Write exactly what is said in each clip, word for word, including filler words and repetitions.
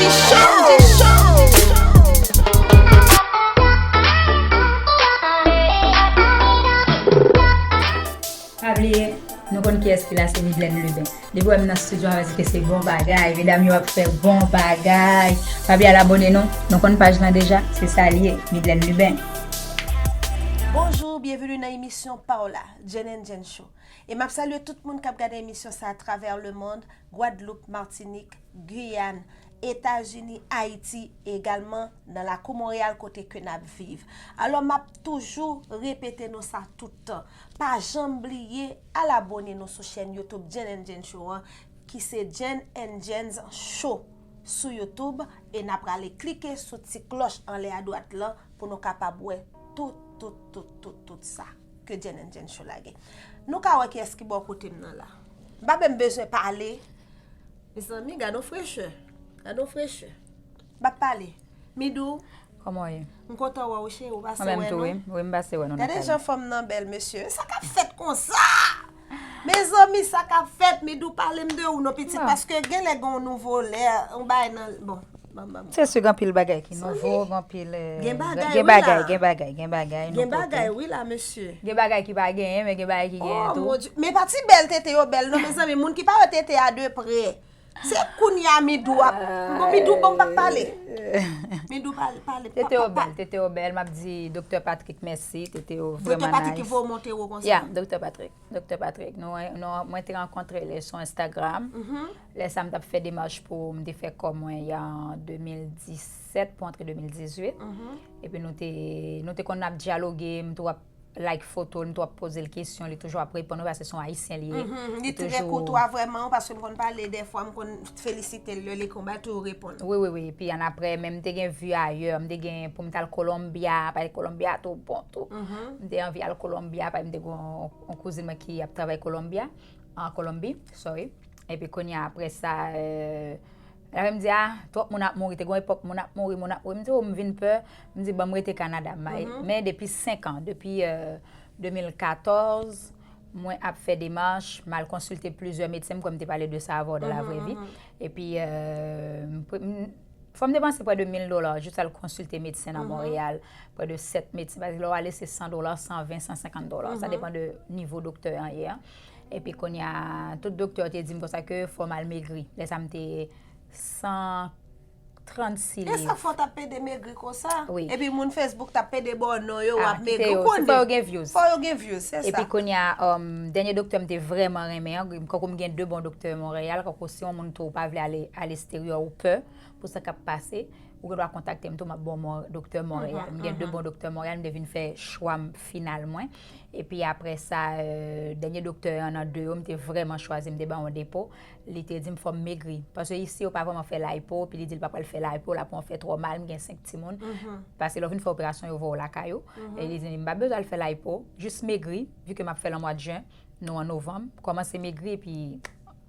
Pa bliye, nou konn kiyès ki la, se Midlène Lubin. Depi w wè m nan estidyo a, se paske se bon bagay. Medam yo ap fè bon bagay. Pa bliye al abòne non. Nou konn paj lan deja, se sa l ye, Midlène Lubin. Bonjou, byenveni nan emisyon pa w la, Jane and Jane Show. E m ap salye tout moun k ap gade emisyon sa atravè lemonn, Gwadloup, Matinik, Giyàn, Etazini, Ayiti, e egalman nan lakou Monreyal kote ke n ap viv. Alò, m ap toujou repete nou sa tout tan. Pa janm bliye al abòne nou sou chèn YouTube Jane and Jane Show an, ki se Jane and Jane's Show sou YouTube, e n ap prale klike sou ti klòch anlè adwat lan pou nou kapab wè tout, tout, tout, tout, tout sa ke Jane and Jane Show lage. Nou ka wè kiyès ki bò kote m nan la. M pa menm bezwen pale. Mezanmi, gade yon frechè. Gade yon frechè. M ap pale. Midou, Kòman w ye? M kontan wè w, cheri, ou pase wè nou? Mwen menm tou, wi. Wi, m pase wè nou nan kay la. Gade jan fanm nan bèl, mesye. Sa k ap fèt konsa? Mezanmi, sa k ap fèt? Midou, pale m de ou non, pitit, paske genlè gen yon nouvo lè, yon bagay nan, bon, ban m, ban m. Se si, gen anpil bagay ki nouvo, gen anpil, eh, gen bagay, gen bagay, gen bagay, gen bagay, gen bagay, wi la, mesye. Gen bagay ki pa genyen, men gen bagay ki genyen tou. Oh, mon Dieu. Men pa ti bèl tete yo bèl non, mezanmi. Moun ki pa wè tete a de prè. Se kounye a Midou ap, bon, Midou, bon, m p ap pale. Midou, pale, pale. Tete yo bèl, tete yo bèl. M ap di Doktè Patrick mèsi. Tete yo vrèman nice. Doktè Patrick ki voye w monte wo konsa? Ya, Doktè Patrick. Doktè Patrick. Nou, nou, mwen te rankontre li sou Instagram. Lè sa, m t ap fè demach pou m te fè kò mwen an de mil disèt pou antre de mil dizuit. Epi nou te, nou te konn ap dyaloge, m tou ap like foto l, m tou ap poze l kesyon, li toujou ap reponn mwen, paske se yon Ayisyen li ye. Li trè koutwa vrèman, paske m konn pale dèfwa, m konn felisite l lè li konn bay, toujou reponn. Wi, wi, wi. Epi annapre, men m te gen vi ayè, m te gen pou m t al Colombia, paske Colombia tou bon tou. M te anvi al Colombia, paske m te gen yon, yon kouzin mwen ki ap travay Colombia, an Kolonbi, sorry. Epi kounye a, apre sa, euh, Lè m di, ah, twòp moun ap mouri, te gen yon epòk moun ap mouri, moun ap mouri. M di, oh, m vin pè. M di, ban m rete Kanada, m ale. Men depi senk an, depi, euh, de mil katòz, mwen ap fè demach, m al konsilte plizyè medsen, m kwè m te pale de sa avè w dans la vraie vie. Epi, euh, m pre-, m, fò m depanse prè de mil dola, jis al konsilte medsen nan Monreyal, prè de sèt medsen. Paske lè w ale, se san dola, san ven, san senkant dola. Sa depann de nivo doktè an ye a. Epi kounye a, tout doktè yo te di m konsa ke fò m al megri. Lè sa m te san trannsis liv. E sa fò w t ap pede megri konsa? Wi. Epi moun Facebook t ap pede ba w non yo, w ap megri, ou konnen. Fò yo gen views. Fò yo gen views, se sa. Epi kounye a, um, dènye doktè m te vrèman renmen an, kankou m gen de bon doktè Monreyal, kankou si yon moun tou ou pa vle ale, ale eksteryè, ou pè pou sa k ap pase, ou gen dwa kontakte m tou, m ap ba w Mon-, doktè Monreyal. M gen de bon doktè Monreyal, m te vin fè chwa m final mwen. Epi apre sa, euh, dènye doktè an nan de yo, m te vrèman chwazi, m te ba yon depo. Li te di m fò m megri. Paske isi, yo pa vrèman fè lipo, epi li di l pa pral fè lipo, la pou fè twò mal, m gen senk timoun. Paske lè w fin fè operasyon, yo voye w lakay ou. E li di m pa bezwen al fè lipo, jis megri, vi ke m ap fè l an mwa jen, nou an novanm, kòmanse megri, epi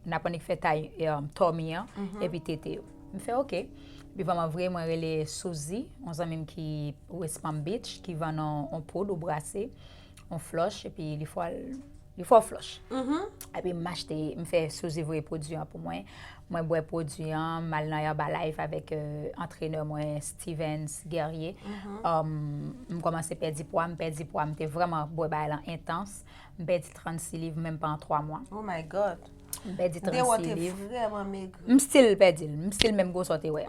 n ap annik fè tay, um, tòmi an, epi tete yo. M fè oke. Epi vrèman vre, mwen rele Souzy, yon zanmi m ki West Palm Beach, ki vann yon, yon poud ou brase, yon flòch, epi li fò l, li fò flòch. Epi m achte, m fè Souzy voye pwodui an pou mwen. Mwen bwè pwodui an, m al nan Herbalife avèk, euh, antrenè mwen, Stevens Guerrier. Um, m kòmanse pèdi pwa, m pèdi pwa, m te vrèman bwè bagay lan entans. M pèdi trannsis liv menm pa an twa mwa. Oh my God. M pèdi trannsis liv. M still pèdi l. M still menm gwosè w te wè.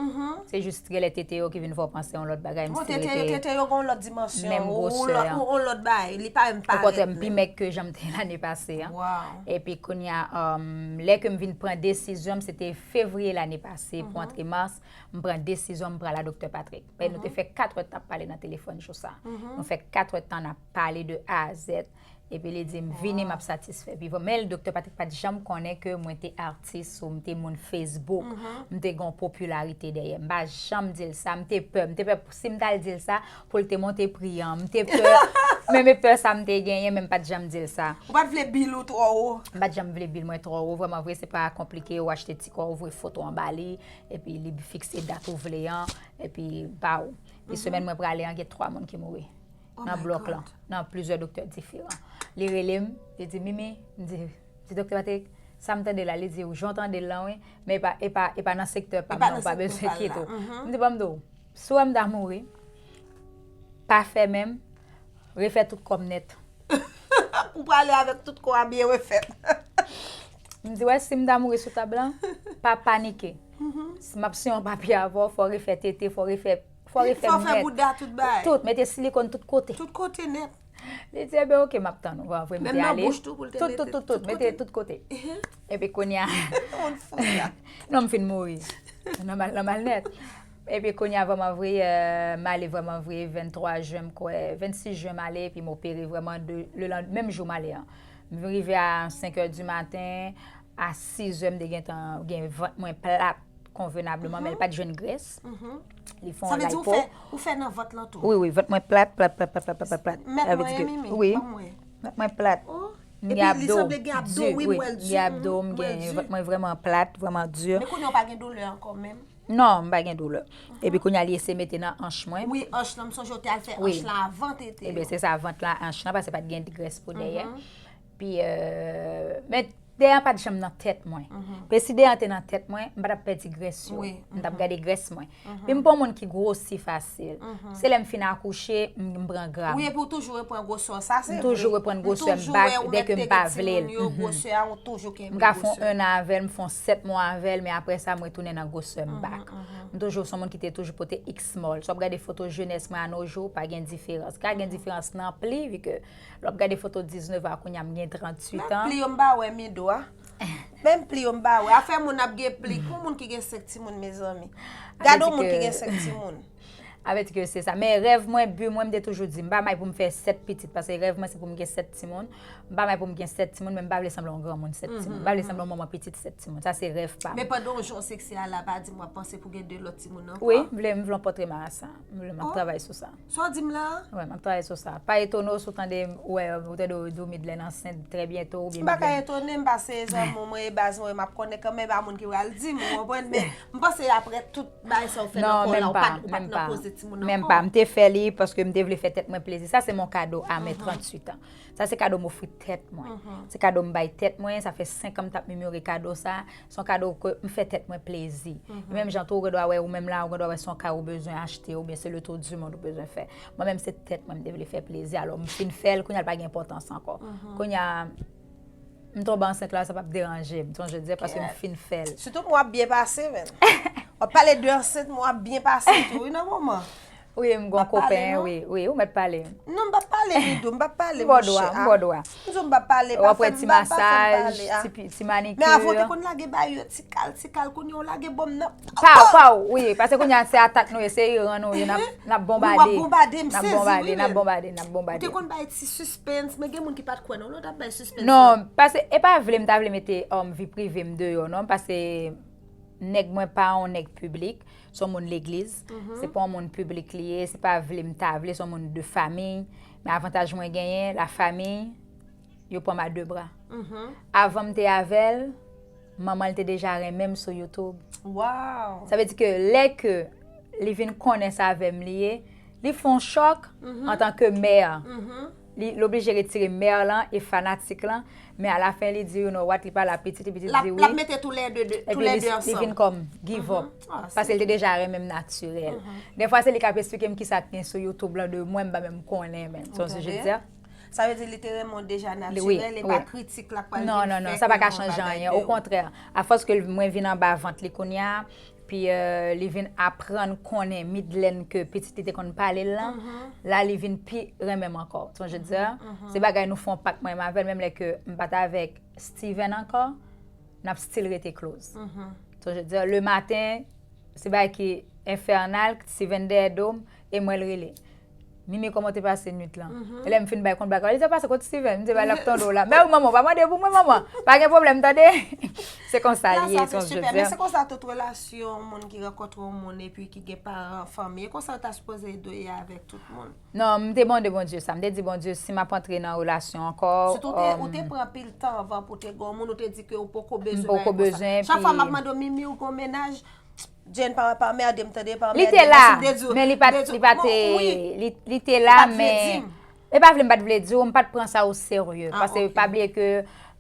Se jis genlè tete yo ki vin fè w panse yon lòt bagay. M still rete menm gwosè an. Tete yo gen yon lòt dimansyon, yon lòt bagay. Li pa menm parèt menm. Okontrè, m pi mèg ke jan m te ye lane pase an. Epi kounye a, um, lè ke m vin pran desizyon m, se te fevriye lane pase, pou antre mas, m pran desizyon m pral a Doktè Patrick. Paske nou te fè kat èdtan ap pale nan telefòn jou sa. Nou fè kat èdtan n ap pale de A a Z. Epi li di m, vini, m ap satisfè. Epi, men Doktè Patrick pa t janm konnen ke mwen te atis ou m te moun Facebook. M te gen yon popilarite dèyè m. M pa janm di l sa. M te pè. M te pè si m t al di l sa, pou l te monte pri an. M te pè. Men, men pè sa m te genyen, men m pa t janm di l sa. Ou pa t vle bil ou twò wo? M pa t janm vle bil mwen twò wo. Vrèman vre, se pa konplike. Ou achte ti kò, ou voye foto anba li, epi li fikse dat ou vle an, epi ba ou. Epi semèn mwen prale an, gen twa moun ki mouri. Nan blòk lan, nan plizyè doktè diferan. Li rele m, li di, Mimi, m di, di Doktè Patrick, Sa m tande la, li di, jan w tande l lan, wi, men e pa, e pa, e pa nan sektè pa m, non, ou pa bezwen kite w. M di, ban m di w, si w wè m ta mouri, pa fèmen m, refè tout kò m nèt. Ou prale avèk tout kò a byen refèt. M di, wè, si m ta mouri sou tab lan, pa panike. Si m ap siyen yon papye avè w, fò w refè tete, fò w refè, fò w refè m nèt. Fò w fè bouda, tout bagay. Tout, mete silikòn tout kote. Tout kote nèt. Li di, ebyen, oke, m ap tann ou. Bon, apre, m te ale. Menm nan bouch tou, pou l te mete tout, tout, tout, mete tout kote. Epi kounye a. Moun fou sa. Non, m fin mouri. Nòmal, nòmal nèt. Epi kounye a, vrèman vre, euh, m ale vrèman vre venntwa jen, m kwè, vennsis jen m ale, epi m opere vrèman de, le lan, menm jou m ale an. M rive a senk è di maten, a sis è m te gentan gen vant mwen plat konvenableman, men l pa t jwenn grès. Li fè yon lipo. Sa vle di ou fè, ou fè nan vant lan tou? Wi, wi, vant mwen plat, plat, plat, plat, plat, plat, plat. Mèt mwen, Mimi, ban m wè. Vant mwen plat. Di, wi, m gen abdo, m gen, vant mwen vrèman plat, vrèman di. Men kounye a ou pa gen doulè ankò menm? Non, m pa gen doulè. Epi kounye a li eseye mete nan anch mwen. Wi, anch lan, m sonje ou te al fè anch lan avan tete. Ebyen, se sa, vant lan, anch lan, paske pa t gen grès pou dèyè. Pi, euh, men dèyè an pa t janm nan tèt mwen. Paske si dèyè an te nan tèt mwen, m pa t ap pèdi grès yo. M t ap gade grès mwen. Pi m pa yon moun ki gwosi fasil. Se lè m fin akouche, m, m pran gra. Wi, epi ou toujou reprann gwosè w, sa se vre. M toujou reprann gwosè m bak, dèke m pa vle l. M toujou wè ou mèt tete timoun yo, gwosè a, ou toujou kenbe gwosè. M ka fè yon en an avè l, m fè yon sèt mwa avè l, men apre sa, m retounen nan gwosè m bak. M toujou se yon moun ki te toujou pote X small. Si w ap gade foto jenès mwen a no jou, pa gen diferans. Ka gen diferans nan pli, vi ke lè w ap gade foto diznèf a, kounye a m gen tranntuit an. Menm pli yo m pa wè mido a. Menm pli yo m pa wè. Afè moun ap gen pli. Pou moun ki gen senk timoun, mezanmi. Gade yon moun ki gen senk timoun. Avèti ke se sa. Men rèv mwen, bi mwen, m te toujou di, m pa may pou m fè sèt pitit, paske rèv mwen se pou m gen sèt timoun. M pa may pou m gen sèt timoun, men m pa vle sanble yon granmoun sèt timoun. M pa vle sanble yon manman pitit sèt timoun. Sa se rèv pa m. Men pandan w jan w seksi a la, pa di m w ap panse pou gen de lòt timoun ankò. Wi, m vle, m vle yon pòtre marasa. M vle, m ap travay sou sa. Sa w di m la a? Wi, m ap travay sou sa. Pa etone w si w tande, w wè, ou tande w di w Midlène ansent trè byento oubyen Midlène. M pa ka etone m, paske zanmi w mwen e baz mwen, m ap konnen kanmenm, e pa moun ki pral di m, ou konprann, men m panse apre tout bagay sa w fè nan kò w la, ou pa t, ou pa t nan koze timoun ankò. Menm pa, m te fè li paske m te vle fè tèt mwen plezi. Sa se mon kado a mes tranntuit an. Sa se kado m ofri tèt mwen. Se kado m bay tèt mwen, sa fè senk an m t ap memore kado sa. Se yon kado ke m fè tèt mwen plezi. Menm jan tou, ou gen dwa wè ou menm la, ou gen dwa wè se yon kay ou bezwen achte, oubyen se le tour du monde ou bezwen fè. Mwen menm, se tèt mwen m te vle fè plezi. Alò, m fin fè l, kounye a l pa gen enpòtans ankò. Kounye a, m tonbe ansent la, sa p ap deranje m, sonje di, paske m fin fè l. Sitou mwen w ap byen pase, menn. W ap pale de ansent, mwen w ap byen pase tou, wi, nan moman. Wi, m gon kopen, wi, wi, ou mèt pale. Non, m p ap pale, Didou, m p ap pale, monchè. M ba w dwa, m ba w dwa. M di w m p ap pale, pa fè m, pa fè m pale, a. W ap wè ti masaj, ti, ti manikir. Men avan w te konn lage bay yo, ti kal, ti kal, kounye a w lage bòm nan. Paw, paw, wi, paske kounye a se atak nou ye, se Iran nou ye, n ap, n ap bonbade. Wi, w ap bonbade, m sezi, wi, menm. N ap bonbade, n ap bonbade. Ou te konn bay ti suspens, men gen moun ki pa t kwè non, lè w t ap bay suspens lan. Non, paske, e pa vle m ta vle mete, um, vi prive m deyò, non, paske nèg mwen pa yon nèg piblik. Se yon moun legliz. Se pa yon moun piblik li ye. Se pa vle m ta vle, se yon moun de famiy. Men avantaj mwen genyen, lafanmi, yo pran m a de bra. Avan m te avè l, manman l te deja renmen m sou YouTube. Sa vle di ke lè ke li vin konnen se avè m li ye, li fè yon chòk antanke mè. Li, li oblije retire mè lan e fanatik lan, men alafen li di, you know what, li pale a pitit li, pitit li di wi. L ap mete toulède, toulède ansanm. Epi li, li vin kòm give up. Paske li te deja renmen m natirèl. Dèfwa se li k ap esplike m kisa k gen sou YouTube lan de mwen, m pa menm konnen, men. Sonje di a. Sa vle di li te renmen w deja natirèl, e pa kritik la k pral vin fè ke w pral bay de. Non, non, non, sa pa ka chanje anyen. Okontrè, afòs ke mwen vin anba vant li kounye a, Pi, euh, li vin aprann konnen Midlène ke pitit li te konn pale l lan, la li vin pi renmen m ankò. Sonje di a, se bagay nou fè yon pak mwen menm avè l, menm lè ke m pa t avèk Steven ankò, n ap still rete close. Sonje di a, le maten, se bagay ki enfènal, Steven dèyè do m, e m wè l rele. Mimi, kòman w te pase nwit lan? E lè m fin bay kont bagay, li te pase kot Steven, m te bay l ap tande w la. Men wi manman, w pa mande pou mwen manman. Pa gen pwoblèm, tande? Se konsa l ye, sonje di a. Men se konsa tout relasyon, moun ki rankontre yon moun epi ki gen paran, fanmi, e konsa yo ta sipoze dwe ye avèk tout moun. Non, m te mande Bondye sa. M te di Bondye, si m ap antre nan relasyon ankò. Sitou w te, ou te pran anpil tan anvan pou w te gen yon moun, ou te di ke ou poko bezwen bagay konsa. Chak fwa m ap mande w, Mimi, ou gen yon mennaj? Jane, pa, pa anmède m, tande, pa anmède m. Li te la, men li pa t, li pa te, li, li te la, men e pa vle m pa t vle di w, m pa t pran sa o serye. Paske pa bliye ke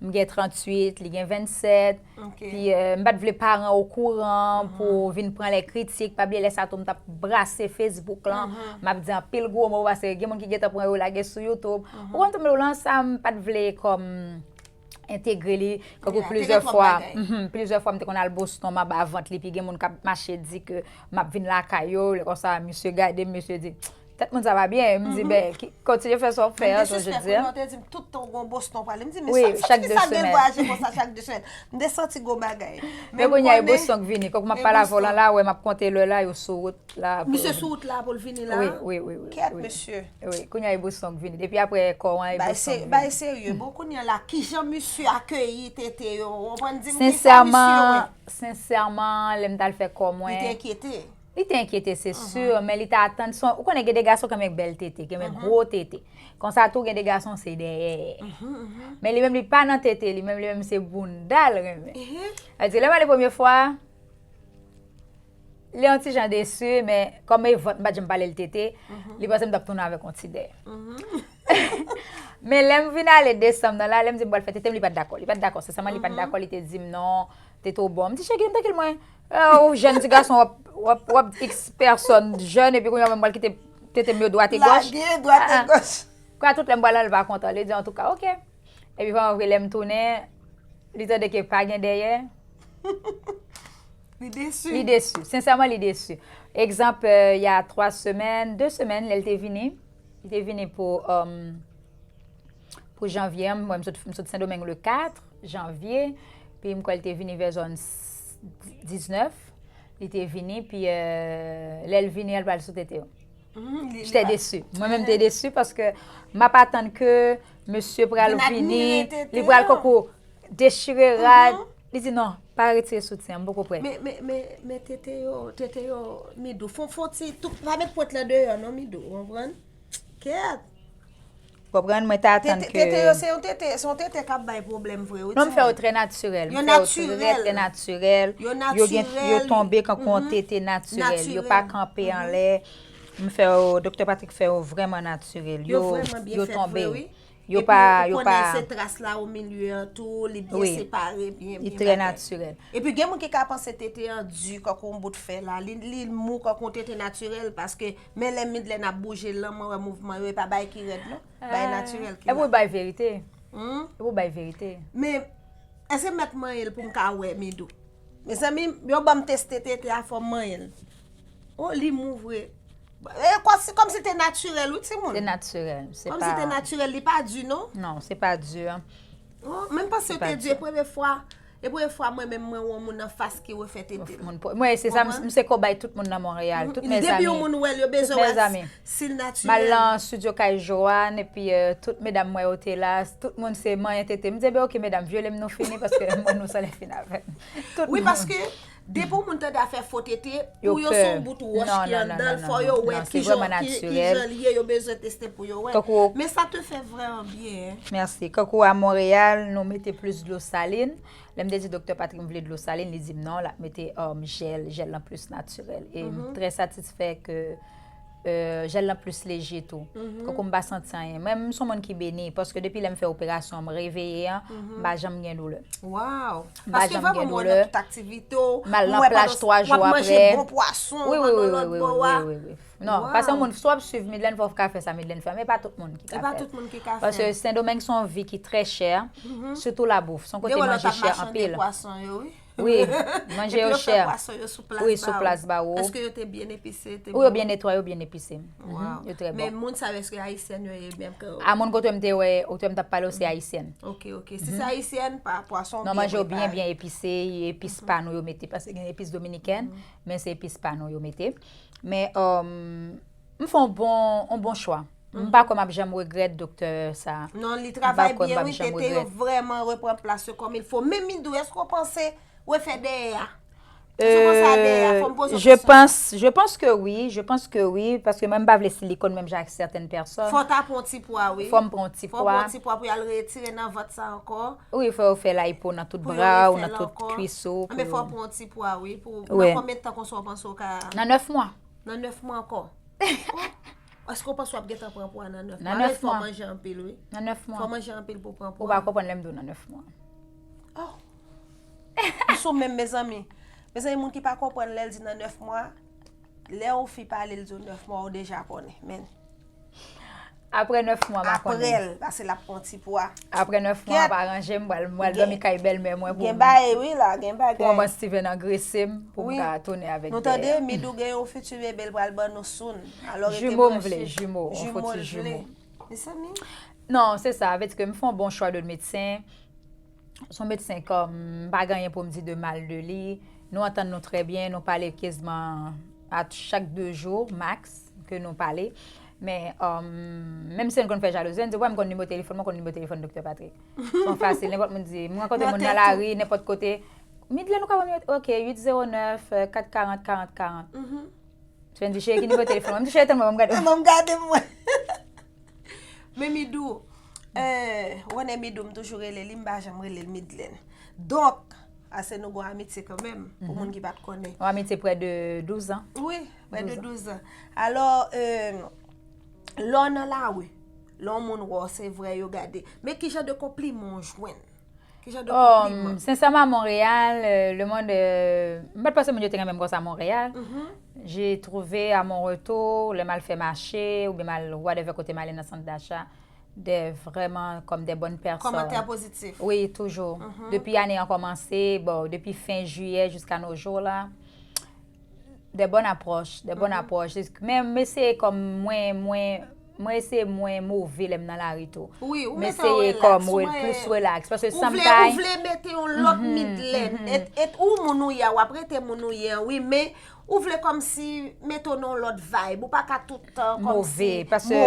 M gen tranntuit, li gen vennsèt. Pi euh, m pa t vle paran okouran pou vin pran lè kritik. Pa bliye lè sa tou m t ap brase Facebook lan. M ap di anpil gwo mo paske gen moun ki gentan pran yo lage sou YouTube. Ou konn tou m di w lan sa m pa t vle kòm entegre li. Kankou plizyè fwa, plizyè fwa m te konn al Boston, m aba vant li, pi gen moun k ap mache di ke m ap vin lakay yo, lè konsa misye gade m, misye di, tèt moun sa pa byen, m di, ben, kontinye fè sa w ap fè an, sa w di an. Tout tan w gon Boston pale, m di, men sa ki sa gen vwayaje konsa chak de semèn. M te santi gon bagay. Men kounye a e Boston k vini, kankou m ap pale avè w lan la, wè m ap konte lè la, yo sou wout. La pou Misye sou wout la pou l vini la? Wi, wi, wi, wi. Kèt, mesye. Wi, kounye a e Boston k vini. Depi apre kò an e Boston k vini. Bay serye. Bon, kounye a la, kijan misye akeyi tete yo? Ou konprann, di m kisa misye wè? Sensèman, sensèman, lè m t al fè kò mwen. Li te enkyete? Li te enkyete, se si, men li te atann son. Ou konnen gen de gason ki renmen bèl tete, ki renmen gwo tete. Konsa tou gen de gason se dèyè. Men li menm li pa nan tete, li menm li menm se bounda l renmen. Sa di lè m ale premye fwa, Li yon ti jan desi, men kòm e vant m pa t janm pale l tete, li panse m t ap tounen avèk yon ti dèyè. Men lè m vin ale desanm nan la, lè m di m pral fè tete m, li pa t dakò. Li pa t dakò, sensèman, li pa t dakò, li te di m non, tete w bon. M di, cheri, m trankil mwen. Ou jèn ti gason, w ap, w ap, w ap iks pèsòn jèn, epi kounye a mwen m pral kite tete m yo dwat e gòch. Lage dwat e gòch. Kwa tout lè m pral la, li pa kontan. Li di, antouka, oke. Epi vrèman vre, lè m tounen, li tande ke pa gen dèyè. Li desi. Li desi. Sensèman, li desi. Egzanp, euh, il y a twa semèn, de semèn, lè l te vini. Li te vini pou, euh, pou janvye an. Mwen, m sot, m sot Sendomeng le kat janvye. Pi m kwè l te vini vè zòn diznèf. Li te vini, pi euh, lè l vini, l pral sou tete yo. J'étais déçue. Mwen menm te desi paske m ap atann ke mesye pral vini, li pral kankou dechire rad. Li di non, pa retire soutyen, m poko prè. Men, men, men, men tete yo, tete yo, Midou, fon, fon ti, tou, pa met pwent lan deyò non, Midou, ou konprann? Kèt. Konprann, mwen te atann ke. Tete yo se yon tete, se yon tete k ap bay pwoblèm vre, wi. Non, m fè yo trè natirèl. M fè yo trè, trè natirèl. Yo gen, yo tonbe kankou yon tete natirèl. Yo pa kanpe anlè. M fè yo, Doktè Patrick fè yo vrèman natirèl. Yo, yo tonbe. Yo pa, yo pa. Epi ou konnen se tras la o milye an tou, li byen separe, byen, byen bagay. Li trè natirèl. Epi gen moun ki ka panse tete an di kankou yon bout fè la. Li, li mou kankou yon tete natirèl paske men lè Midlène ap bouje l lan, mwen wè mouvman yo, e pa bagay ki rèd non. Bagay natirèl ki la. Epi w bay verite. Epi w bay verite. Men, èske m mèt manyen l pou m ka wè, Midou? Mezanmi, yo ban m teste tete a, fò m manyen l. O, li mou vre. E kòmsi, kòmsi te natirèl, wi, timoun. Se natirèl, se pa. Kòmsi te natirèl, li pa di non. Non, se pa di. Oh, men m panse yo te di e premye fwa, e premye fwa mwen menm mwen wè yon moun anfas ki refè tete l. Mwen, se sa, m se kobay tout moun nan Monreyal, tout mezanmi. Depi yon moun wè l, yo bezwen wè si l natirèl. M al nan studio kay Joanne, epi euh, tout medam mwen yo te la, tout moun se manyen tete. M di, ebyen, oke, medam, vyole m nou fini, paske mwen nou sa lè fin avè m. Wi, paske depi yon moun tande afè fo tete, pou yo se yon bout wòch ki anndan l, fò yo wè kijan, ki, kijan l ye, yo bezwen teste pou yo wè. Men sa te fè vrèman byen. Mèsi. Kankou a Monreyal, nou mete plis dlo salin. Lè m te di Doktè Patrick m vle dlo salin, li di m non, l ap mete um, jèl, jèl lan plis natirèl. E m trè satisfè ke euh, jèl lan plis leje tou. Kankou m pa santi anyen. Mwen, m se yon moun ki beni, paske depi lè m fè operasyon an, m reveye an, m pa janm gen doulè. Waw! Paske vrèman m wè w nan tout aktivite w, m al nan plaj twa jou apre. W ap manje bon pwason, w ap nan lòt bò a. Non, paske yon moun, si w ap swiv Midlène, fò w ka fè sa Midlène fè, men e pa tout moun ki ka fè. E pa tout moun ki ka fè. Paske Sendomeng se yon vi ki trè chè, sitou labouf. Se yon kote manje chè anpil. Wi, manje yo chè. Wi, sou plas ba ou. Èske yo te byen epise? Wi, yo byen netwaye, yo byen epise. Yo trè bon. Men moun sa yo, èske ayisyèn yo ye menm ke ou? A, moun kote m te wè, kote m t ap pale w, se ayisyèn. Ok, ok. Si se ayisyèn, pa pwason byen prepare. Non, manje yo byen, byen epise, epis pa nou yo mete, paske gen epis dominikèn, men se epis pa nou yo mete. Men, um, m fè yon bon, yon bon chwa. M pa kwè m ap janm regrèt doktè sa. Non, li travay byen, wi, tete yo vrèman reprann plas yo kòm il fo. Men Midou, èske w panse refè dèyè a? Sou konsa dèyè a, fò m poze w kesyon. Je pense, je pense que oui, je pense que oui, paske mwen m pa vle silikòn menm jan ak sètèn pèsòn. Fò w ta pran yon ti pwa, wi. Fò m pran yon ti pwa. Fò w pran yon ti pwa pou y al retire nan vant sa ankò. Wi, fò yo fè lipo nan tout bra w, nan tout kwis ou. Anben fò w pran yon ti pwa, wi. Pou, nan konbyen tan konsa w panse w ka? Nan nèf mwa. Nan nèf mwa ankò. Èske w panse w ap gentan pran pwa nan nèf mwa? Nan nèf mwa. Fò manje anpil, wi. Nan nèf mwa. Fò manje anpil pou pran pwa. Ou pa konprann lè m di w nan nèf mwa. Oh! M sou menm, mezanmi. Mezanmi, moun ki pa konprann lè l di nan nèf mwa, lè yon fi pale, l di w nèf mwa, ou deja konnen. Men. Apre nèf mwa, m a konnen. Apre l, paske l ap pran ti pwa. Apre nèf mwa, ap aranje m, m pral dòmi kay bèlmè mwen pou m. Gen bagay, wi, la, gen bagay. Pou manman Steven angrese m, pou m ka tounen avèk dèyè. Nou tande, Midou gen yon fiti bebe, l pral ban nou soon. Alò, rete branche. Jimo m vle, jimo, yon foti jimo. Mezanmi. Non, se sa, vle di ke m fè yon bon chwa de medsen. Se yon medsen kòm m pa gen anyen pou m di de mal de li. Nou antann nou trè byen, nou pale keziman a chak de jou, max, ke nou pale. Men, um, menm si n konn fè jalouzi, n di, wè, m konn nimewo telefòn mwen, m konn nimewo telefòn Doktè Patrick. Se yon fasil, nenpòt moun di, m rankontre moun nan lari, nenpòt kote. Midlène, ou ka ban m nimewo, ok, uit zewo nèf, kat karant, karant, karant. Steven di, cheri, ki nimewo telefòn mwen? M di, cheri, tann mwen, ban m gade. Ban m gade mwen. Men Midou, euh, ou konnen Midou, m toujou rele li, m pa janm rele l Midlène. Donk, ase nou gon amitye kanmenm, pou moun ki pa t konnen. Yon amitye prè de douz an. Wi, prè de douz an. Alò, euh, lè w nan lari, lè yon moun wè w, se vrè yo gade. Men ki jan de konpliman w jwenn? Ki jan de konpliman? Sensèman, Montréal, euh, le monde, euh, m pa t panse moun yo te renmen m konsa Montréal. J'ai trouvé à mon retour, lè m al fè mache, oubyen m al whatever kote m ale nan sant dacha, de vrèman kòm de bonnes personnes. Kòmantè pozitif. Wi, toujou. Depi ane an kòmanse, bon, depi fen jiyè jiska nos jours la, de bonnes approches, de bonnes approches. Men m eseye kòm mwen, mwen, mwen eseye mwen move lè m nan lari tou. Wi, ou mete w relax. M eseye kòm plis relax. Paske sometimes. Ou vle mete yon lòt Midlène. Et, et ou moun ou ye a, w ap rete moun ou ye a, wi, men ou vle kòmsi mete w nan yon lòt vibe. Ou pa ka tout tan kòmsi move, ap fè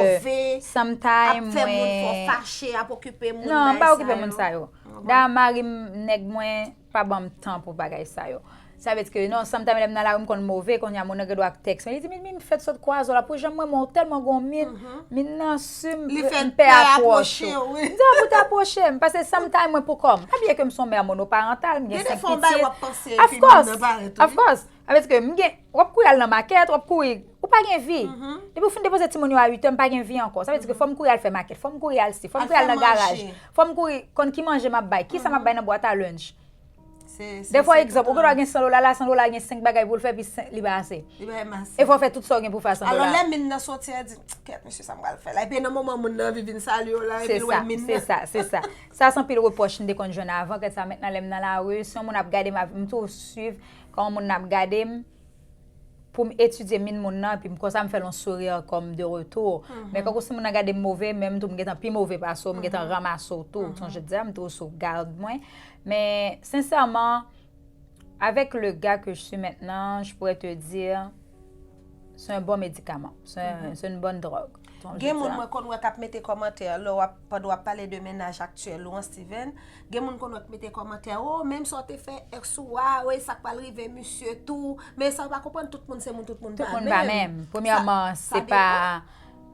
moun fè w fache, ap okipe moun. Non, m pa okipe moun sa yo. Dayè, mari m, nèg mwen, pa ban m tan pou bagay sa yo. Sa vle di ke non, sometimes lè m nan lari m konn move, kounye a moun nan gen dwa tèks mwen. Li di, "Min, min, fèt sot kwaze w la, pou jan m renmen w tèlman gon min, min nan si m, m pè apwoche w." M di, "Ou te apwoche m." Paske sometimes mwen pou kò m. Pa bliye ke m se yon mè monoparantal, m gen senk pitit. Of course, of course. Sa vle di ke m gen, w ap kouri al nan makèt, w ap kouri, ou pa gen vi. Depi w fin depoze timoun yo a uit è, m pa gen vi ankò. Sa vle di ke fò m kouri al fè makèt, fò m kouri al si, fò m kouri al nan garaj, fò m kouri konn ki manje m ap bay, kisa m ap bay nan bwat a lunch. Defwa, egzanp, ou gen dwa gen san dola la, san dola gen senk bagay pou l fè, pi li pa ase. Li pa ase. E fò w fè tout sa w gen pou w fè a san dola. Alò, lè min nan soti, a di, "Kèt, mesye, sa m pral fè la." Epi nan moman moun nan anvi vin salye w la, epi l wè min nan. Se sa, se sa. Sa se anpil repwòch m te konn jwenn avan, kèt sa mentnan lè m nan lari, si yon moun ap gade m, m tou swiv kòman moun nan ap gade m. Pou m etidye min moun nan, epi m konsa m fè l yon sourire comme de retour. Men kankou si moun nan gade m move, men m tou m gentan pi move pase w, m gentan ranmase w tou, ou sonje di a, m tou sou gad mwen. Men, sensèman, avec le gars que je suis maintenant, je pourrais te dire, c'est un bon médicament, c'est un- c'est une bonne drogue. Gen moun mwen konn wè k ap mete kòmantè lè w ap, pandan w ap pale de mennaj aktyèl ou an, Steven. Gen moun konn wè k mete kòmantè, "Oh, menm sa w te fè èks ou a, wi, sa k pral rive misye tou." Men sa w pa konprann, tout moun se moun, tout moun pa menm. Tout moun pa menm. Premyèman, se pa,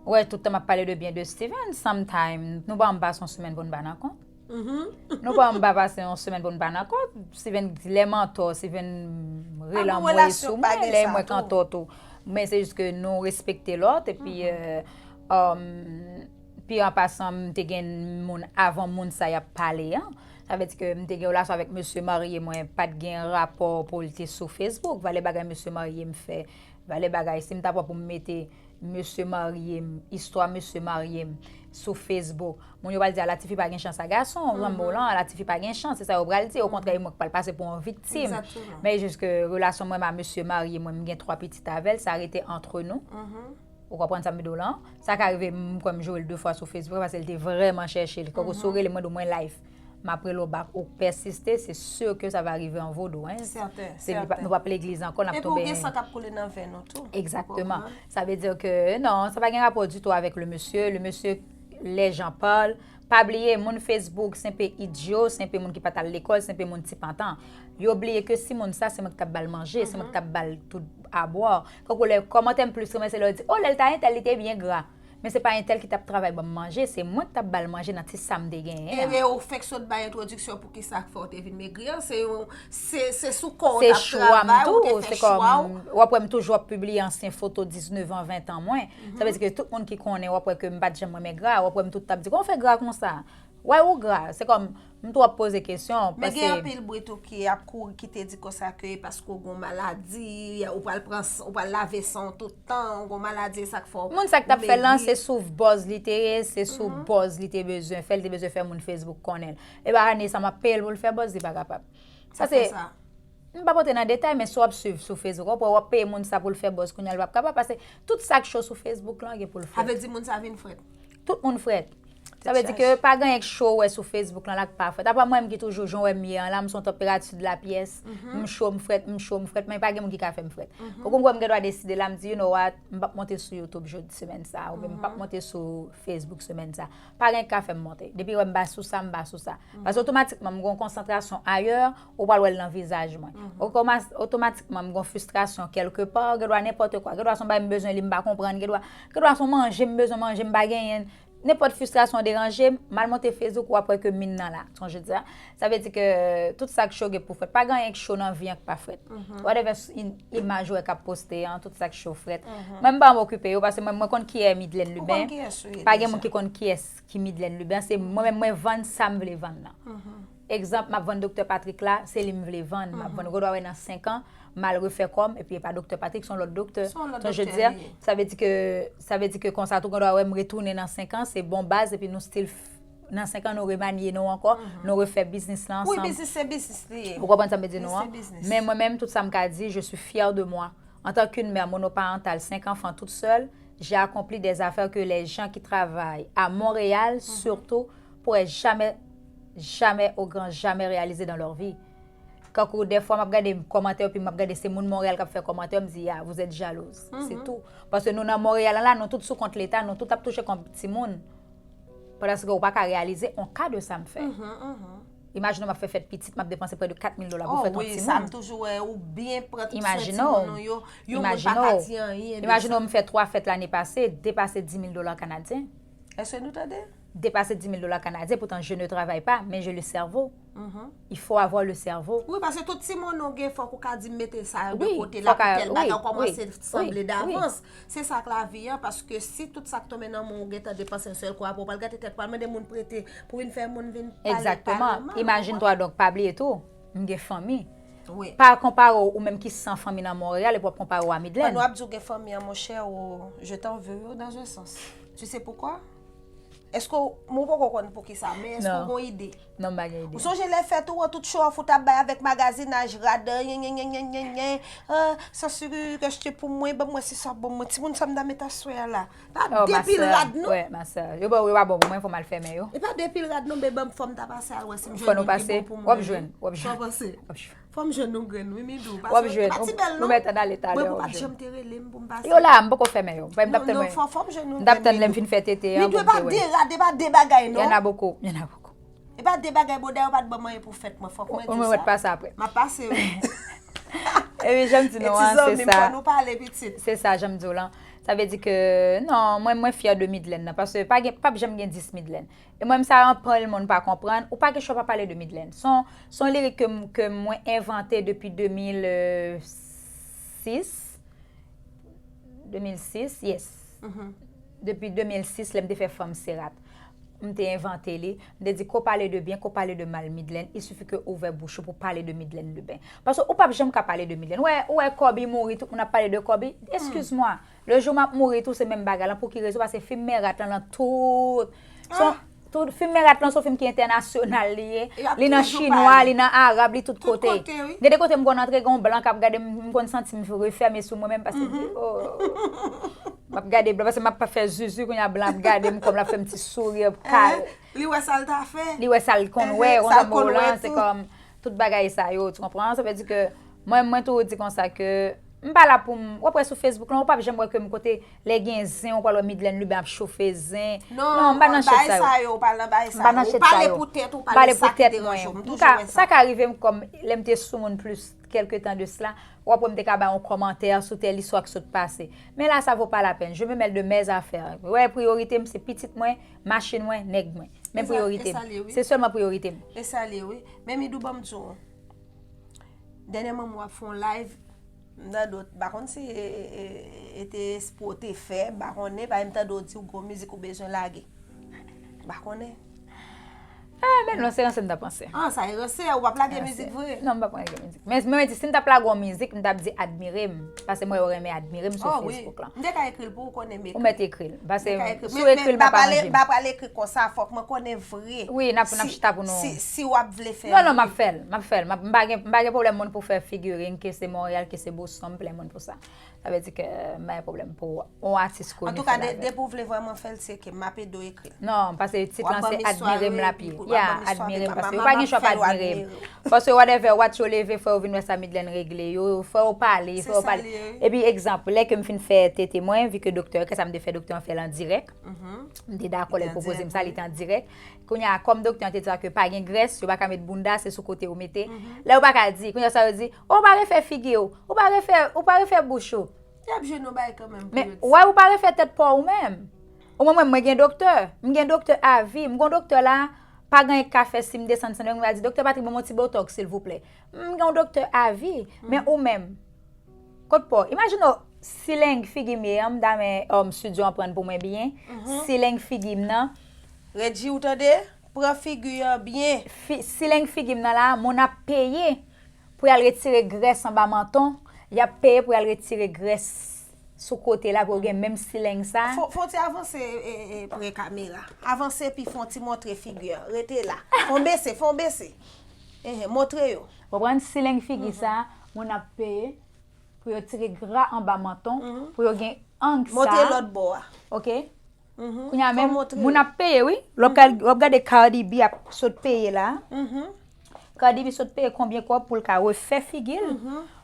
wè, tout tan m ap pale de byen de Steven, sometimes, nou pa janm pase yon semèn pou n pa nan kont. Nou pa janm pa pase yon semèn pou n pa nan kont. Steven di lè m antò, Steven rele anmwey sou mwen, lè mwen k antò tou. Men se jis ke nou respekte lòt, epi, euh, um, pi an pasan, m te gen moun avan moun sa y ap pale an. Sa vle di ke m te gen relasyon avèk mesye marye mwen, pa t gen rapò pou l te sou Facebook. Valè bagay mesye marye m fè, valè bagay, si m ta pran pou m mete mesye marye m, istwa mesye marye m sou Facebook, moun yo pral di, "A, la tifi pa gen chans a gason, lanmou lan, a, la tifi pa gen chans," se sa yo pral di. Okontrè, e mwen k pral pase pou yon viktim. Men jis ke relasyon mwen a mesye marye mwen, m gen twa pitit avè l, sa rete antre nou. Ou konprann sa m di w lan? Sa ka rive m kwè m joure l de fwa sou Facebook paske l te vrèman chèche l. Kankou si w rele m, mwen di w mwen live. M ap rele w back, ou pèsiste, c'est sûr que ça va arriver en vodou, hein. Sèten, sèten. Nou p ap legliz ankò, n ap tonbe. Epi w gen san k ap koule nan venn ou tou. Egzakteman. Sa vle di ke non, sa pa gen rapò ditou avèk le mesye. Le mesye, les gens parlent. Pa bliye, moun Facebook, se enpe idyo, se enpe moun ki pa t al lekòl, se enpe moun ti pantan. Yo bliye ke si moun sa, se mwen ki t ap ba l manje, se mwen ki t ap ba l tout abwè. Kankou lè kòmantè m plis renmen, se lè yo di, "Oh, lè l ta entèl, li te byen gra." Men se pa entèl ki t ap travay ban m manje, se mwen ki t ap ba l manje nan ti sa m te genyen an. Ebyen, ou fèk sot bay entwodiksyon pou ki sa k fè w te vin megri an. Se yon, se, se sou kò w t ap travay, ou te fè chwa w. W ap wè m toujou ap pibliye ansyen foto diznèf an, ven an mwen. Sa vle di ke tout moun ki konnen, w ap wè ke m pa t janm renmen gra, w ap wè m tout t ap di, "Kòman w fè gra konsa?" Why ou gra? Se kòm, m tou ap poze kesyon. Men gen anpil bri tou ki ap kouri, ki te di konsa ke paske w gon maladi, ou pral pran, ou pral lave san w tout tan, ou gon maladi, e sa k fè w. Moun sa k t ap fè l lan, se sou buzz li te ye, se sou buzz li te bezwen fè, li te bezwen fè moun Facebook konnen l. E pa ane sa m ap peye l pou l fè buzz, li pa kapab. Sa se, m p ap rantre nan detay, men si w ap swiv sou Facebook, w ap wè w ap peye moun sa pou l fè buzz, kounye a l p ap kapab, paske tout sa k cho sou Facebook lan gen pou l fè. Sa vle di moun sa vin frèt. Tout moun frèt. Sa vle di ke pa gen anyen k cho w wè sou Facebook lan la k pa frèt. Apa mwen menm ki toujou jan w wè m ye an la, m se yon tanperati de la pyès, m cho, m frèt, m cho, m frèt, men pa gen moun ki ka fè m frèt. Ou konprann, m gen dwa deside la, m di, you know what, m p ap monte sou YouTube jodi semèn sa a, oubyen m p ap monte sou Facebook semèn sa a. Pa gen anyen ki ka fè m monte. Depi w wè m pa sou sa, m pa sou sa. Paske otomatikman, m gen yon konsantrasyon ayè, ou pral wè l nan vizaj mwen. Otoma-, otomatikman, m gen yon fristrasyon kèlke pa, gen dwa nenpòt kwa, gen dwa se yon bagay m bezwen li, m pa konprann, gen dwa, gen dwa se yon manje m bezwen manje, m pa genyen l. Nenpòt fristrasyon deranje m, m al monte Facebook, w ap wè ke min nan la. Sonje di a. Sa vle di ke tout sa k cho gen pou frèt. Pa gen anyen k cho nan vi an k pa frèt. Whatever s-, in-, imaj ou wè k ap poste an, tout sa k cho frèt. Mwen, m pa janm okipe yo, paske mwen, mwen konn kiyès Midlène Lubin. Pa gen moun ki konn kiyès ki Midlène Lubin. Se mwen menm, mwen vann sa m vle vann nan. Egzanp, m ap vann Doktè Patrick la, se li m vle vann. M ap vann, ou gen dwa wè nan senk an, m al refè kò m, epi e pa Doktè Patrick, se yon lòt doktè. Sonje di a, sa vle di ke, sa vle di ke konsa tou, ou gen dwa wè m retounen nan senk an, se bon baz, epi nou still f-, nan senk an, nou remanye nou ankò, nou refè biznis lan ansanm. Wi, biznis se biznis li ye. Ou konprann sa m vle di nou an? Men mwen menm, tout sa m ka di, je suis fière de moi. En tant qu'une mère monoparentale, cinq enfants toute seule, j'ai accompli des affaires que les gens qui travaillent à Montréal, surtout, pourraient jamais, jamais, au grand jamais réaliser dans leur vie. Kankou dèfwa m ap gade kòmantè yo, epi m ap gade se moun Monreyal k ap fè kòmantè, m di, ah, vous êtes jalouse. Se tou. Paske nou nan Monreyal la, nou tout sou kont Leta, nou tout ap touche kòb timoun. Pandan se ke ou pa ka reyalize on ka de sa m fè. Imajine w m ap fè fèt pitit, m ap depanse prè de kat mil dola pou fèt on timoun. Oh wi, sa m toujou wè, ou byen pran swen timoun ou yo, yon moun pa ka di anyen de sa. Imajine w m fè twa fèt lane pase, depase dis mil dola kanadyen. Èske nou tande? Depase dis mil dola kanadyen, poutan je ne travaille pas, mais j'ai le cerveau. Il faut avoir le cerveau. Wi, paske tout timoun ou gen, fòk ou ka di m mete sa yo de kote la pou tèl bagay, ou kòmanse sanble davans. Se sa k lavi an, paske si tout sa k tonbe nan men w, ou gentan depanse yon sèl kou, apre w pral gate tèt, pral mande moun prete, pou vin fè moun vin pale, pale mal. Egzakteman. Imajine twa, donk, pa bliye tou, m gen fanmi. Wi. Pa konpare w, ou menm ki san fanmi nan Monreyal, epi w ap konpare w a Midlène. Pandan w ap di w gen fanmi an, monchè, ou, je t'en veux, dans un sens. Tu sais pourquoi? Èske w, mwen poko konn poukisa, men èske w gon ide? Non, m pa gen ide. Ou sonje lè fèt ou an, tout show off ou t ap bay avèk magazinaj, rad, nyenyenyenyenyen, ah, sans sucre, achte pou mwen, ban mwen si sa bon mwen. Timoun sa m ta met aswè a la. Pa de pil rad non. Wè, ma sè. Yo pa, yo pa bon pou mwen, fò m al fèmen yo. E pa de pil rad non, men ban m fò m ta pase al wè si m jwenn youn ki bon pou mwen. W ap jwenn, w ap jwenn. Sa w panse? W ap jwenn. Fò m jwenn yon grenn wi Midou. W ap jwenn. Ou mèt ann ale talè, w ap jwenn. Mwen pou pa t janm te rele m pou m pase. Yo la, m poko fèmen yo. Mwen m t ap tann mwen. Non, non, fò, fò m jwenn yon grenn. M t ap tann lè m fin fè tete an pou m te wè. Midou, e pa de rad, e pa de bagay non. Y en a beaucoup, y en a beaucoup. E pa de bagay, bòdè, yo pa t ban m anyen pou fèt mwen, fòk mwen di w sa. Ou mèt pase apre. M ap pase wi. Epi jan m di nou an, se sa. E ti zanmi m, fò nou pale pitit. Se sa, jan m di w lan. Sa vle di ke, non, mwen, mwen fyè de Midlène nan, paske pa gen, p ap janm gen dis Midlène. E mwen menm sa anpil moun pa konprann, ou pa gen chwa pa pale de Midlène. Se yon, se yon lirik ke m, ke mwen envante depi de mil sis, de mil sis, yes. Depi de mil sis, lè m te fè Fanm Serat. M te envante li, m te di, ko pale de byen, ko pale de mal Midlène, il suffit ke ouvè bouch ou pou pale de Midlène Lubin. Paske ou p ap janm ka pale de Midlène. Ou wè, ou wè Kòbi mouri, tout moun ap pale de Kòbi. Excuse-moi. Le jou m ap mouri tou, se menm bagay lan. Pou ki rezon? Paske fim Mèrat lan, lan tout. Se yon, tout fim Mèrat lan, se yon fim ki entènasyonal li ye. Li nan chinwa, li nan arab, li tout kote. Gen de kote m konn antre, gen yon blan k ap gade m, m konn santi m refèmen sou mwen menm, paske m di, oh. M ap gade blan, paske m ap fè zuzu, kounye a blan ap gade m, kòm l ap fè m ti souri, ap ka. Li wè sa l ta fè. Li wè sa l konn wè, konn sa m wè w lan, se kòm tout bagay sa yo, tu konpran? Sa vle di ke mwen, mwen toujou di konsa ke M pa la pou m, w ap wè sou Facebook lan, ou p ap janm wè ke m kote lè gen zen, ou pral wè Midlène Lubin ap chofe zen. Non, m pa nan shit sa yo. Bagay sa yo, ou pa nan bagay sa yo. M pa nan shit sa yo. Ou pale pou tèt ou, pale sa ki deranje w. M toujou wè sa. Sa ka rive m kòm lè m te sou moun plis kèlke tan de sla, w ap wè m te ka bay yon kòmantè sou tèl istwa ki sot pase. Men la, sa vo pa lapèn. Je me mêle de mes affaires. Wè, priyorite m, se pitit mwen, machin mwen, nèg mwen. Men priyorite m. Se sèlman priyorite m. E sa l ye, wi. Men Midou, ban m di w, dènyèman, m w ap fè yon live, m tande w, m pa konn si e, e, e, e te espre w te fè, m pa konnen, paske m tande w di w gon mizik ou bezwen lage. M pa konnen. Ah, men non, se ranse m t ap ranse. Ah, sa e ranse, ou p ap lage mizik vre? Non, m p ap lage mizik. Men, men mwen di, si m t ap lage yon mizik, m t ap di admire m. Paske mwen yo renmen admire m sou Facebook lan. M te ka ekri l pou ou konnen m ekri. Ou mèt ekri l. Paske si w ekri l, m pa pale. M pa pale ekri konsa, fòk mwen konnen vre. Wi, n ap, n ap chita pou nou. Si, si w ap vle fè. Non, non, m ap fè l, m ap fè l. M ap, m pa gen, m pa gen pwoblèm moun pou fè figuring, ke se Montréal, ke se Boston, m plen moun pou sa. Sa vle di ke m pa gen pwoblèm pou yon atis koni fè l avè m. Antouka, depi w vle vrèman fè l, se ke m ap ede w ekri l. Non, paske tit lan se admire m l ap ye. Ya, admire m, paske yo pa gen chwa pa admire m. Paske whatever, what yo leve, fò yo vin wè sa Midlène regle, yo, fò yo pale, fò yo pale. Epi, egzanp, lè ke m fin fè tete mwen, vi ke doktè, kè sa m te fè doktè an fè l an dirèk. M te dakò lè l pwopoze m sa, li te an dirèk. Kounye a, kòm doktè an te di sa ke pa gen grès, yo pa ka met bounda, se sou kote yo mete. Lè yo pa ka di, kounye a sa yo di, o, ou pa refè figi w, ou pa refè, ou pa refè bouch ou. Y ap jwenn yon bagay kanmenm pou yo di. Men, wè, ou pa refè tèt pa w ou menm. Omwen mwen, mwen gen doktè. M gen doktè avi. M gon doktè la, pa gen anyen k ka fè si m desann sann, mwen di, "Doktè Patrick, ban m yon ti botox, silvouplè." M gen yon doktè avi. Men ou menm, kot pa w? Imajine w, sileng figi m ye an, m ta men, um, studio an pran pou mwen byen. Sileng figi m nan. Redji, ou tande? Pran figi an byen. Sileng figi m nan la, moun ap peye pou y al retire grès anba manton, y ap peye pou y al retire grès sou kote la pou yo gen menm sileng sa. Fò, fò w ti avanse, e, e, pre kamera. Avanse epi fò w ti montre figi an. Rete la. Fò w bese, fò w bese. Enhen, montre yo. Ou konprann? Sileng figi sa, moun ap peye pou yo tire gra anba manton, pou yo gen ang sa. Montre lòt bò a. Oke? Kounye a menm, moun ap peye, wi. Lè w ap gade Cardi B ap sot peye la. Cardi B sot peye konbyen kòb pou l ka refè figi l,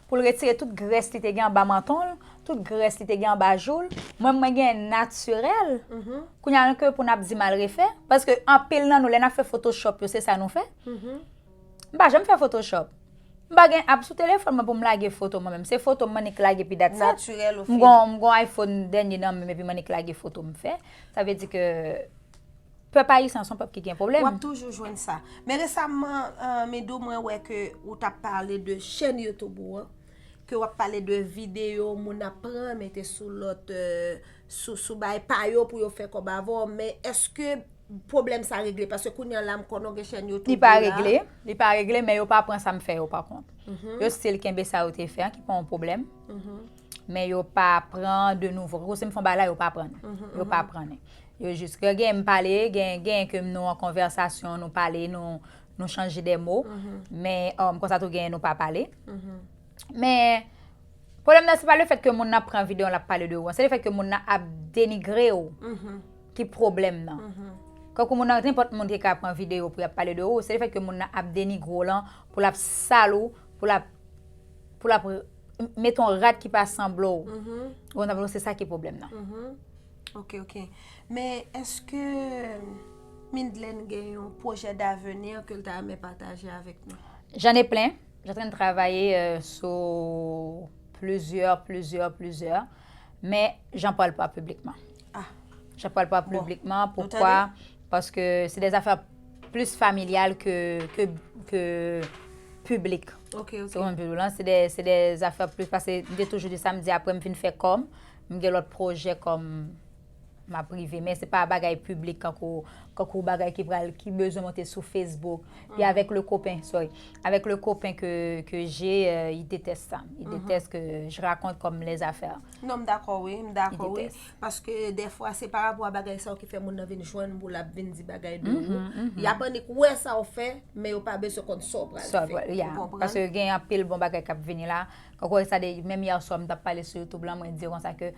pou l retire tout grès li te gen anba manton l, tout grès li te gen anba jou l. Mwen, mwen gen natirèl. Kounye a, ke pou n ap di m al refè, paske anpil nan nou, lè n ap fè Photoshop yo, se sa nou fè. M pa janm fè Photoshop. M pa gen app sou telefòn mwen pou m lage foto mwen menm. Se foto m annik lage pi dat sa. Natirèl ou fini. M gon, m gon iPhone dènye nan men m epi m annik lage foto m fè. Sa vle di ke pèp ayisyen se yon pèp ki gen pwoblèm. W ap toujou jwenn sa. Men resaman, eh, Midou, mwen wè ke ou t ap pale de chèn YouTube ou an, ke w ap pale de videyo moun ap pran, mete sou lòt, eh, sou, sou bay pa yo pou yo fè kòb avè w. Men èske pwoblèm sa regle? Paske kounye a la, m konnen w gen chèn YouTube ou la. Li pa regle, li pa regle, men yo pa pran sa m fè yo, pa kont. Yo still kenbe sa yo te fè an, ki pa yon pwoblèm. Men yo pa pran de nouvo. Kankou si m fè yon bagay la, yo pa pran li. Yo pa pran li. Yo jis, gen, gen m pale, gen, gen ke nou an konvèsasyon, nou pale, nou, nou chanje de mo. Men, um, konsa tou gen nou pa pale. Men, pwoblèm nan, se pa lefèt ke moun nan pran videyo an, l ap pale de ou an. Se lefèt ke moun nan ap denigre w ki pwoblèm nan. Kankou moun nan, nenpòt moun ki ka pran videyo pou y ap pale de ou, se lefèt ke moun nan ap denigre w lan, pou l ap sal ou, pou l ap, pou l ap mete yon rad ki pa sanble w. Ou konprann, se sa ki pwoblèm nan. Ok, ok. Men èske Midlène gen yon pwojè d'avenir ke l ta renmen pataje avèk nou? J'en ai plein. Je suis en train de travailler, euh, sur plusieurs, plusieurs, plusieurs. Mais j'en parle pas publiquement. Ah. J'en parle pas publiquement. Pourquoi? Parce que c'est des affaires plus familiales que, que, que publiques. Ok, ok. Se konn pi lwen, se de, se de zafè plis, paske m te toujou di sa, m di apre m fin fè kòm, m gen lòt pwojè kòm m ap rive, men se pa bagay piblik kankou, kankou bagay ki pral, ki bezwen monte sou Facebook. Pi avec le copain, sorry, avec le copain que, que j'ai, euh, il déteste ça. Il déteste que je raconte comme les affaires. Non, m dakò, wi, m dakò, wi. Paske dèfwa, se parapò a bagay sa yo ki fè moun nan vin jwenn ou pou l ap vin di bagay de ou. Y ap annik wè sa w fè, men yo pa bezwen konn sa w pral fè. Ou konprann? Paske gen anpil bon bagay k ap vini la. Kankou sa de, menm yè swa, m t ap pale sou YouTube lan, mwen di yo konsa ke,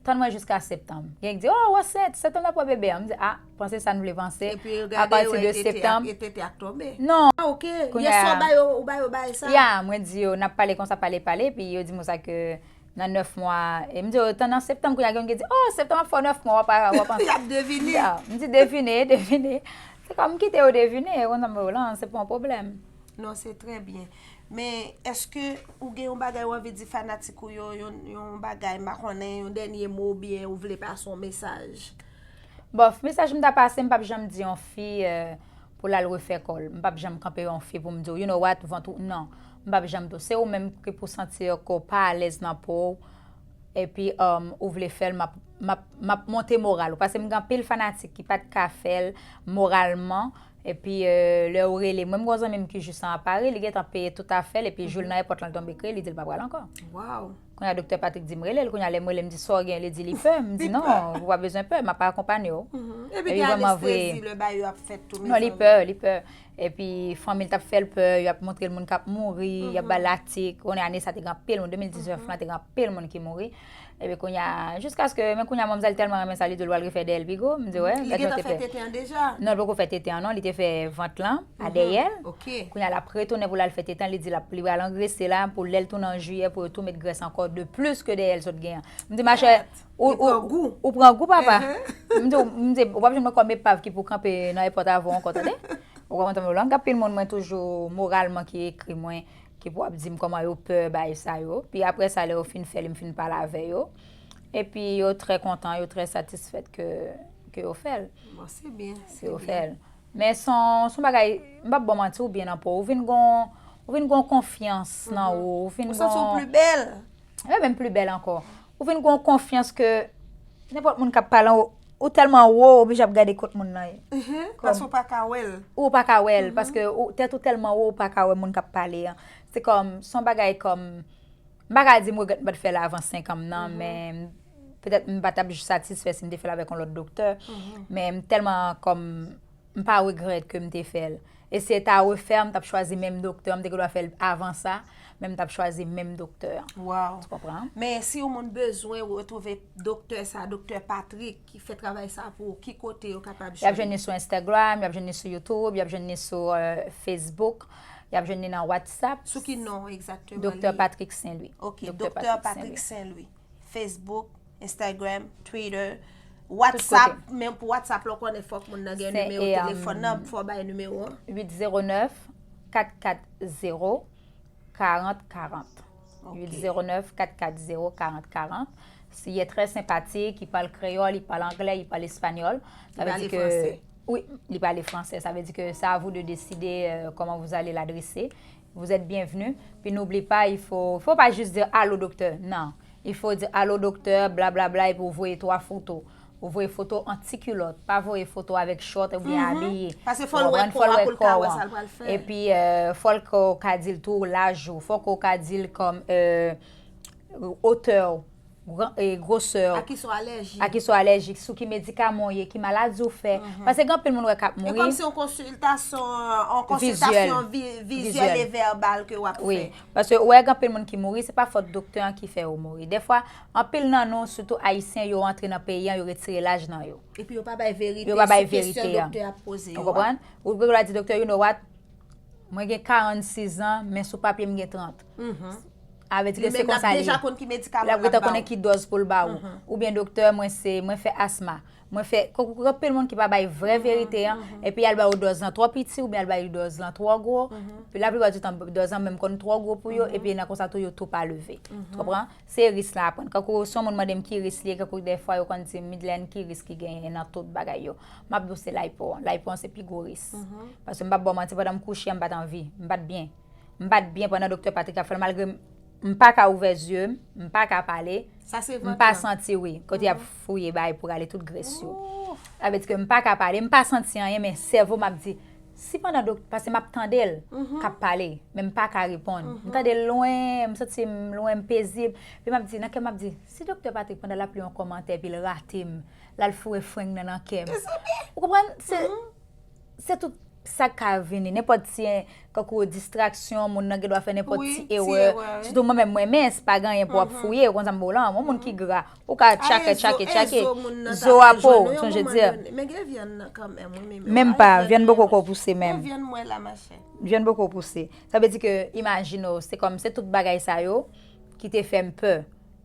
tann mwen jiska septanm. Gen ki di, "Oh, w ansent, septanm n ap wè bebe a." M di, "Ah, panse sa n vle panse. Apati de septanm." Epi yo gade yo, e tete ak tonbe. Non. Ah, ok. Yè swa, ou ba yo, ou ba yo bagay sa. Ya, mwen di yo, n ap pale konsa, pale, pale, epi yo di m konsa ke, nan nèf mwa. E m di yo, "Tan nan septanm, kounye a gen moun ki di, 'Oh, septanm ap fè w nèf mwa, w ap, w ap ansanm.'" Y ap devine. Ya, m di, "Devine, devine." Se kòm m kite yo devine, yo konn sa m vle w lan, se pa yon pwoblèm. Non, se trè byen. Men, èske ou gen yon bagay ou anvi di fanatik ou yo, yon, yon bagay, m pa konnen, yon dènye mo, oubyen ou vle pase yon mesaj? Bòf, mesaj m ta pase, m p ap janm di yon fi, euh, pou l al refè kò l. M p ap janm kanpe yon fi pou m di w, "You know what, vant ou," non. M p ap janm di w. Se ou menm ki pou santi ke w pa alèz nan po w. Epi, um, ou vle fè l, m ap, m ap, m ap monte moral ou. Paske m gen anpil fanatik ki pa t ka fè l moralman. Epi, euh, lè ou rele, mwen, m gen yon zanmi m ki jis an Pari, li gentan peye tout afè l, epi jou l nan èpòt lan, li tonbe kriye, li di l pa pral ankò. Kounye a, Doktè Patrick di m rele l, kounye a, lè m rele, m di, "Sa w gen?" Li di li pè. M di, "Non, ou pa bezwen pè, m ap akonpanye w." Epi gen anestezi, lè bagay yo ap fèt tou, mezanmi. Non, li pè, li pè. Epi fanmi l t ap fè l pè, y ap montre l moun k ap mouri, y ap ba l atik. Konnen ane sa te gen anpil moun, de mil diznèf lan te gen anpil moun ki mouri. Epi kounye a, jiskaske, men kounye a, manmzèl tèlman renmen sa, li di l pral refè dèyè l pi gwo. M di, "Wè, li gentan fè tete an deja?" Non, li poko fè tete an, non, li te fè vant lan, a dèyè l. Kounye a, l ap retounen pou l al fè tete an, li di l ap, li pral angrese la, pou lè l tounen an jiyè, pou yo tou met grès ankò de plis ke dèyè l sot gen an. M di, "Machè, ou, ou pran gou, papa." M di, m di, "Ou p ap jwenn mwen kòm epav ki pou kanpe nan èpòt avè w ankò, tande?" Ou konprann, tanpri lan, gen anpil moun mwen toujou moralman ki ekri mwen, ki pou ap di m kòman yo pè bagay sa yo. Pi apre sa, lè yo fin fè l, m fin pale avè yo. Epi yo trè kontan, yo trè satisfèt ke, ke yo fè l. Bon, se byen, se byen. Ke yo fè l. Men se yon, se yon bagay, m p ap ba w manti, ou byen nan po w. Ou vin gon, ou vin gon konfyans nan ou, ou vin gon. Ou santi w pli bèl. Wi, menm pli bèl ankò. Ou vin gon konfyans ke nenpòt moun k ap pale an ou, ou tèlman wo, ou oblije ap gade kot moun nan ye. Paske ou pa ka wè l. Ou pa ka wè l, paske ou, tèt ou tèlman wo, ou pa ka wè moun k ap pale an. Se kòm, se yon bagay kòm, m pa ka di m regrèt m pa t fè l avan senk an m nan, men petèt m pa t ap satisfè si m te fè l avèk yon lòt doktè. Men m tèlman kòm, m pa regrèt ke m te fè l. E si se ta refè, m t ap chwazi menm doktè, m te gen dwa fè l avan sa, men m t ap chwazi menm doktè an. Wow. Ou konprann? Men si yon moun bezwen retwouve doktè sa, Doktè Patrick, ki fè travay sa pou ou, ki kote yo kapab jwenn li? Y ap jwenn li sou Instagram, y ap jwenn li sou YouTube, y ap jwenn li sou, euh, Facebook, y ap jwenn li nan WhatsApp. Sou ki non egzakteman? Doktè Patrick Saint-Louis. Ok, Doktè Patrick Saint-Louis. Facebook, Instagram, Twitter, WhatsApp, men pou WhatsApp la, ou konnen fòk moun nan gen nimewo telefòn nan, fò w bay nimewo an. Uit zewo nèf, kat kat zewo, karant karant. Uit zewo nèf, kat kat zewo, karant karant. Il est très sympathique, il parle créole, il parle anglais, il parle espagnol. Sa vle di ke, wi, li pale fransè. Sa vle di ke c'est à vous de décider, euh, comment vous allez l'adresser. Vous êtes bienvenue. Puis n'oublie pas, il faut, faut pas juste dire allô docteur. Non. Il faut dire allô docteur, blablabla, epi ou voye twa foto. Ou voye foto an ti kilòt, pa voye foto avèk chòt oubyen abiye. Paske fò l wè kò a pou l ka wè sa l pral fè. Epi, euh, fò l ka, ka di l tou laj ou, fò ke w ka di l kòm, euh, otè w, gran, e, gwosè w. A ki sa w alèjik. A ki sa w alèjik, sou ki medikaman w ye, ki maladi w fè. Paske gen anpil moun wè k ap mouri. E kòmsi yon konsiltasyon, yon konsiltasyon vi-, vizyèl e vèbal ke w ap fè. Wi, paske ou wè gen anpil moun ki mouri, se pa fòt doktè an ki fè yo mouri. Dèfwa, anpil nan nou, sitou ayisyen, yo antre nan peyi an, yo retire laj nan yo. Epi yo pa bay verite sou kesyon doktè ap poze yo a. Ou konprann? Ou gen dwa di doktè, you know what? Mwen gen karannsis an, men sou papye m gen trant. Sa vle di ke se konsa li ye. Li menm l ap deja konn ki medikaman l ap ba w. L ap gentan konnen ki dòz pou l ba ou. Oubyen doktè, mwen se, mwen fè asma. Mwen fè, kòk, kòk, anpil moun ki pa bay vrè verite an, epi y al ba ou dòz lan twò piti, oubyen y al ba ou dòz lan twò gwo. Laplipa di tan, dòz lan menm konn twò gwo pou yo, epi nan konsa tou yo tou pa leve. Ou konprann? Se risk la a pran. Kankou si yon moun mande m ki risk li ye, kankou dèfwa yo konn di m, "Midlène, ki risk ki genyen nan tout bagay yo?" M ap di w se lipo an. Lipo an se pi gwo risk. Paske m p ap ba w manti, pandan m kouche an, m pa t anvi, m pa t byen. M pa t byen pandan Doktè Patrick ap fè l, malgre m, m pa ka ouvè zye m, m pa ka pale, m pa santi, wi, kote y ap fouye bagay pou rale tout grès yo. Sa vle di ke m pa ka pale, m pa santi anyen, men sèvo m ap di, si pandan dok-, paske m ap tande l k ap pale, men m pa ka reponn. M tande l lwen, m santi m lwen, m pezib. Epi m ap di, nan kè m ap di, si Doktè Patrick pandan l ap li yon kòmantè epi l rate m, l al foure frenk nan nan kè m. Ou konprann? Se, se tout sa k ka vini. Nenpòt ti, kankou distraksyon, moun nan gen dwa fè nenpòt ti erè. Sitou mwen menm, mwen mens, pa gen anyen pou w ap fouye, ou konn sa m ba w lan. Yon moun ki gra, ou ka tchake, tchake, tchake. Zo a po, sonje di. Men gen vyann nan kanmenm, wi, men menm pa, vyann poko ko pouse menm. Gen vyann mwen la, machè. Vyann poko pouse. Sa vle di ke, imajine w, se kòm, se tout bagay sa yo ki te fè m pè.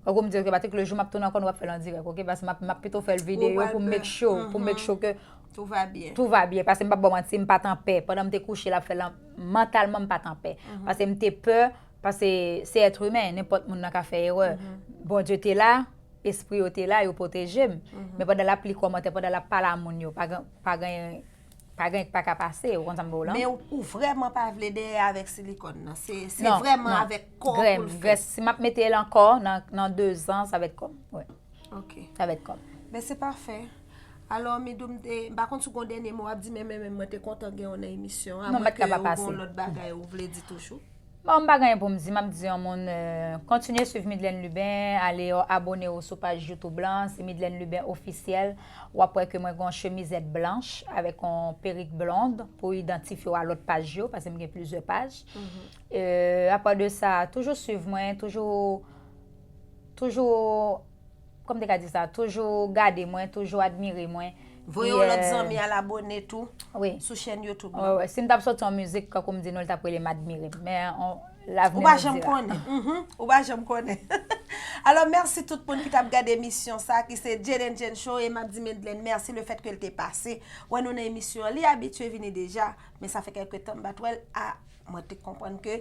Tankou m di, ok, Patrick, le jou m ap tounen ankò, nou ap fè l an dirèk, ok? Paske m ap, m ap pito fè l videyo pou make sure, pou make sure ke Tout va byen. Tout va byen. Paske m p ap ba w manti, m pa t anpè. Pandan m te kouche la, m fè l an, mantalman, m pa t anpè. Paske m te pè, paske se èt imen, nenpòt moun nan ka fè erè. Bondye te la, espri yo te la, yo pwoteje m. Men pandan l ap li kòmantè, pandan l ap pale a moun yo, pa gen, pa gen, pa gen k pa ka pase, ou konn sa m ba w la? Men ou, ou vrèman pa vle dèyè avèk silikòn nan. Se, se vrèman avèk kò w pou l fèt. Grès, si m ap mete l ankò nan, nan de zan, sa va èt kò m. Wi. Ok. Sa va èt kò m. Ben se pafè. Alò, Midou, m te, m pa konn si w gen yon dènye mo w ap di, men, men, men mwen te kontan gen w nan emisyon an. Non, m pa t ka pa pase. Ou gen yon lòt bagay ou vle di toujou? Bon, m pa gen anyen pou m di, m ap di yon moun, euh, kontinye swiv Midlène Lubin, ale abòne w sou paj YouTube lan, se Midlène Lubin Officiel. W ap wè ke mwen gen yon chemizèt blanch avèk yon perik blond pou idantifye w a lòt paj yo, paske m gen plizyè paj. Euh, apre de sa, toujou swiv mwen, toujou, toujou, kòman m te ka di sa, toujou gade mwen, toujou admire mwen. Voye yon lòt zanmi al abòne tou Wi. Sou chèn YouTube Wè, lan. wè. Si m t ap sòti yon mizik, kankou m di nou, l t ap rele M Admire m. Men on, lavni Ou pa nou janm dira. Konnen. Mhm. Ou pa janm konnen. Alò, mèsi tout moun ki t ap gade emisyon sa, ki se Jane and Jane Show, e m ap di Midlène mèsi le fèt ke l te pase. Wè nou nan emisyon an, li abitye vini deja, men sa fè kèlke tan m pa t wè l. A, mwen te konprann ke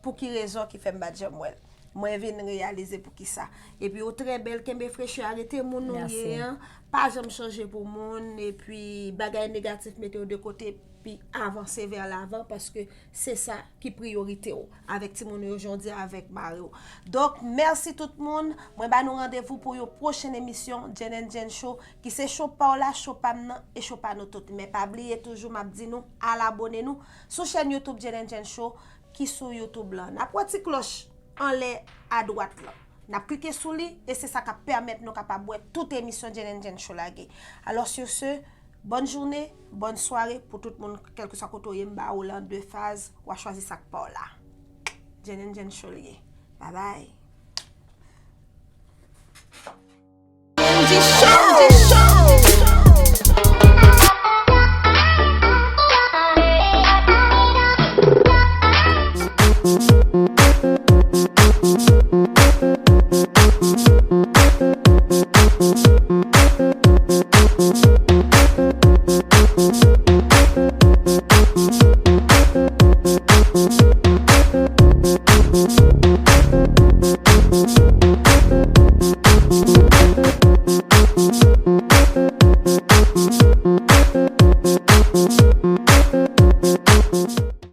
pou ki rezon ki fè m pa t janm wè l. Mwen vin reyalize pou ki sa. Epi ou trè bèl, kenbe freche a, rete moun ou Mèsi. Ye an, pa janm chanje pou moun, epi bagay negatif mete yo de kote, pi avanse vè lavan, paske se sa ki priyorite w, avèk timoun ou yo jan w di, avèk mari w. Donk, mèsi tout moun, mwen ba nou randevou pou yon pwochen emisyon Jane and Jane Show, ki se show pa w la, show pa m nan, e show pa nou tout. Men pa bliye toujou, m ap di nou, al abòne nou sou chèn YouTube Jane and Jane Show, ki sou YouTube lan. N ap wè ti klòch anlè adwat lan. N ap klike sou li e se sa k ap pèmèt nou kapab wè tout emisyon Jane and Jane Show lage. Alò, sur ce, bòn jounen, bòn sware pou tout moun, kèlkeswa kote w ye, m ba ou l an de faz, w a chwazi sa k pa w la. Jane and Jane Show l ye. Babay.